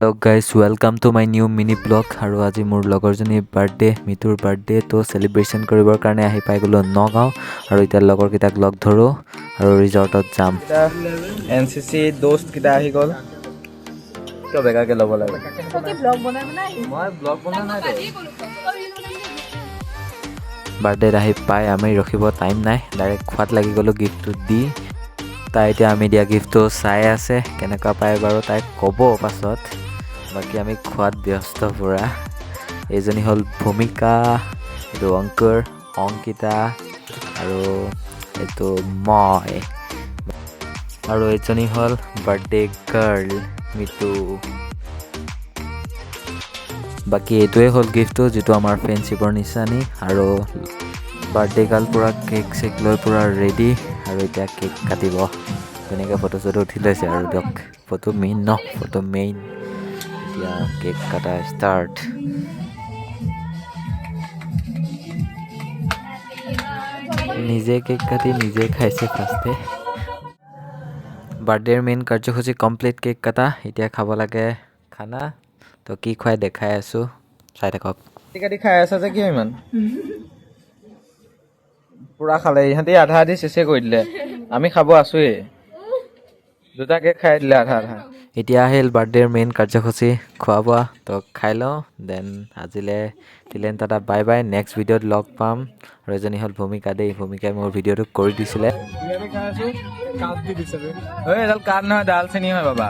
Hello guys, welcome to my new mini vlog. আৰু আজি মোৰ লগৰজনীৰ বাৰ্থডে, মিতুৰ বাৰ্থডে। তো চেলিব্ৰেশ্যন কৰিবৰ কাৰণে আহি পাই গ'লোঁ নগাঁও আৰু এতিয়া লগৰকেইটাক লগ ধৰোঁ আৰু ৰিজৰ্টত যাম। এনচিচি দোস্তকেইটা আহি গ'ল। কিয় বেগাকে ল'ব লাগে? ব্লগ বনাই বনাই। মই ব্লগ বনোৱা নাই। বাৰ্থডেত আহি পাই আমি ৰখিব টাইম নাই, ডাইৰেক্ট খোৱাত লাগি গ'লোঁ। গিফ্টটো দি তাই এতিয়া আমি দিয়া গিফ্টটো চাই আছে, কেনেকুৱা পায় বাৰু তাই ক'ব পাছত। বাকী আমি খোৱাত ব্যস্ত পূৰা। এইজনী হ'ল ভূমিকা, এইটো অংকুৰ, অংকিতা আৰু এইটো মই আৰু এইজনী হ'ল বাৰ্থডে গাৰ্ল মিতু। বাকী এইটোৱে হ'ল গিফ্টটো, যিটো আমাৰ ফ্ৰেণ্ডশ্বিপৰ নিচানি। আৰু বাৰ্থডে গাৰ্ল পূৰা কেক চেক লৈ পূৰা ৰেডি আৰু এতিয়া কেক কাটিব। ধুনীয়াকৈ ফটো চটো উঠি লৈছে। আৰু দিয়ক, ফটো মেইন ন, ফটো মেইন। এতিয়া কেক কটা ষ্টাৰ্ট। নিজে কেক কাটি নিজে খাইছে ফাৰ্ষ্টে। বাৰ্থডেৰ মেইন কাৰ্যসূচী কমপ্লিট, কেক কটা। এতিয়া খাব লাগে খানা। তো কি খুৱাই দেখাই আছোঁ, চাই থাকক। কাটি কাটি খাই আছা যে, কিয় ইমান পুৰা খালে? ইহঁতি আধা আধি চেচে কৰি দিলে, আমি খাব আছোৱেই। দুটা কেক খাই দিলে আধা আধা। এতিয়া আহিল বাৰ্থডেৰ মেইন কাৰ্যসূচী, খোৱা বোৱা। তো খাই লওঁ, then আজিলৈ till then tata, bye bye. Next ভিডিঅ'ত লগ পাম। আৰু এজনী হ'ল ভূমিকা দেই, ভূমিকাই মোৰ ভিডিঅ'টো কৰি দিছিলে। ঐ, এডাল কাঠ নহয়, ডালচেনি হয় বাবা।